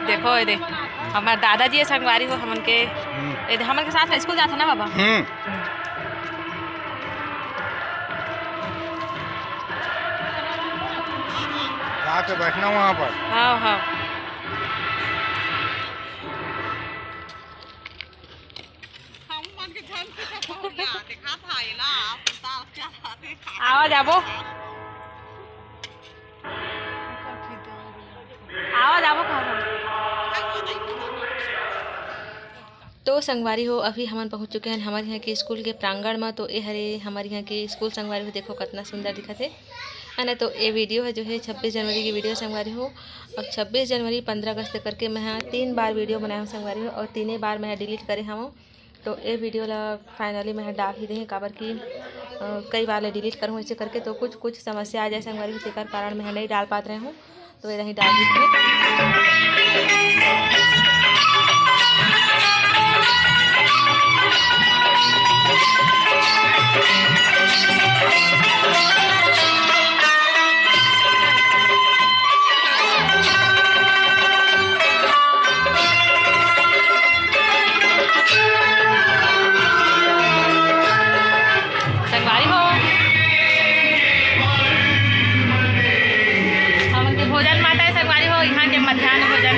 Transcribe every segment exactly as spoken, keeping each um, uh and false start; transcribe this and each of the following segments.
देखो, ये दे, हमार दादाजी हे संगवारी हो, हमन के, हम्म। ये दे, हमन के साथ में स्कूल जाथे ना बाबा? हम्म। जाके बैठना वहाँ पर। हाँ, हाँ। आवाज आबो। आवाज आबो कहाँ से? तो संगवारी हो, अभी हमन पहुँच चुके हैं हमारे यहाँ के स्कूल के प्रांगण में। तो ये हरे हमारे यहाँ के स्कूल संगवारी हो, देखो कितना सुंदर दिखत हे, है ना। तो ये वीडियो है जो है छब्बीस जनवरी की वीडियो संगवारी हो। अब छब्बीस जनवरी, पंद्रह अगस्त करके मैं हा तीन बार वीडियो बनाए हूँ संगवारी हो, और तीने बार मैं डिलीट करे हूँ। तो ये वीडियो ला फाइनली मैं डाल ही देहे, काबर कि अ, कई बार ले डिलीट करूँ ऐसे करके, तो कुछ कुछ समस्या आ जाए संगवारी हो, तेकर कारण मैं नहीं डाल पात रहे हूँ। तो ये रही डाल दी। संगवारी हो, हमन के भोजन माता है संगवारी हो, यहाँ के मध्यान्ह भोजन।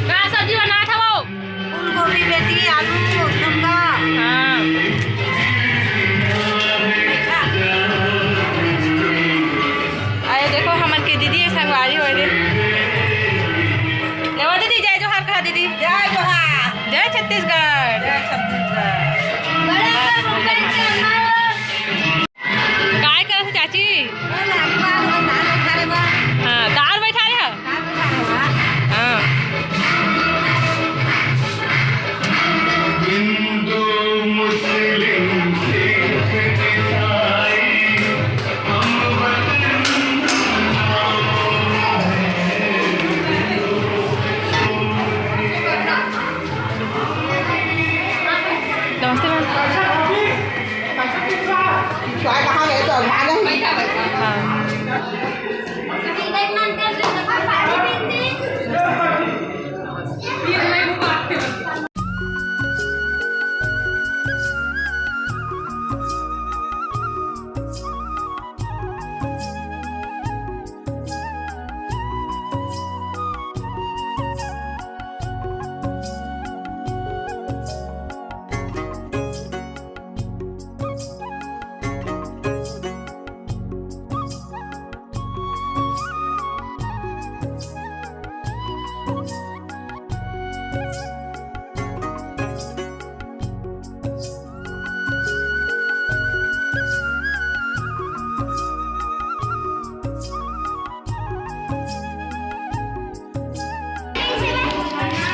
का सब्जी बनात हवो? फूलगोभी बेटी, आलू, गमला। हाँ। अरे देखो, हमन के दीदी है संगवारी हो रे। लेवा दीदी, जय जोहार कहा दीदी। जय जोहार। जय छत्तीसगढ़। जय छत्तीसगढ़। काय करत हे चाची? हाँ, दार बैठा रहे हा। हाँ। हिंदू, मुस्लिम, सिख, ईसाई, हम वतन नमस्ते मैम। हाँ।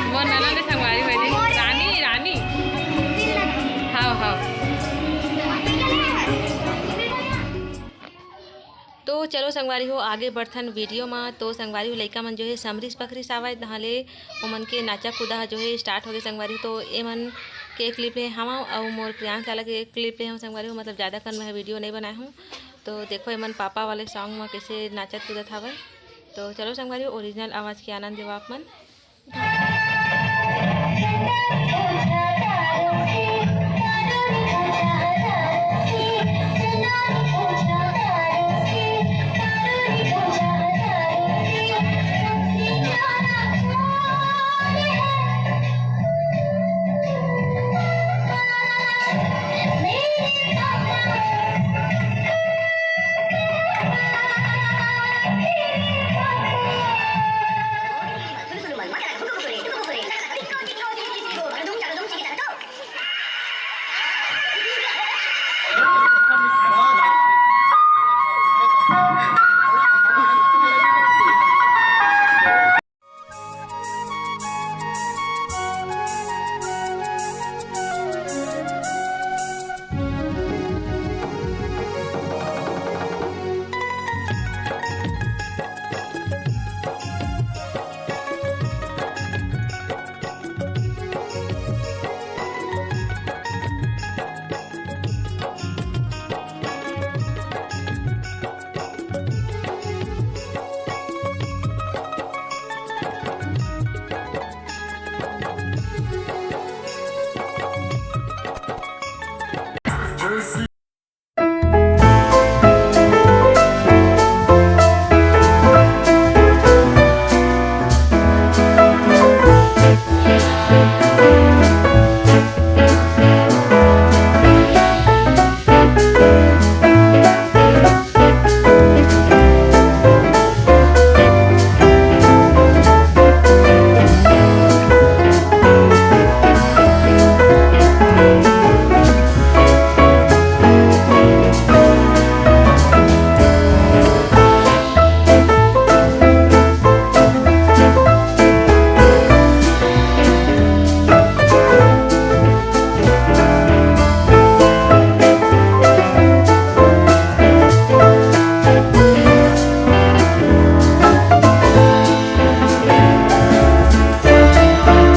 वो ननद संगवारी हो जी, रानी, रानी। हाँ, हाँ। तो चलो संगवारी हो, आगे बढ़थन वीडियो मा। तो संगवारी हो, लइका मन जो है समरिस पखरिस आवय, तहाँ ले ओमन के नाचा कूदा ह जो है स्टार्ट हो गए संगवारी हो। तो एमन के क्लिप ले हवा अउ मोर प्रियांश लाला के क्लिप ले हम संगवारी हो, मतलब ज़्यादा कन मैं वीडियो नहीं बनाए हूँ। तो देखो एमन पापा वाले सॉन्ग में कैसे नाचत कूदत हवय। तो चलो संगवारी हो, ओरिजिनल आवाज़ के आनंद लेवा आप मन।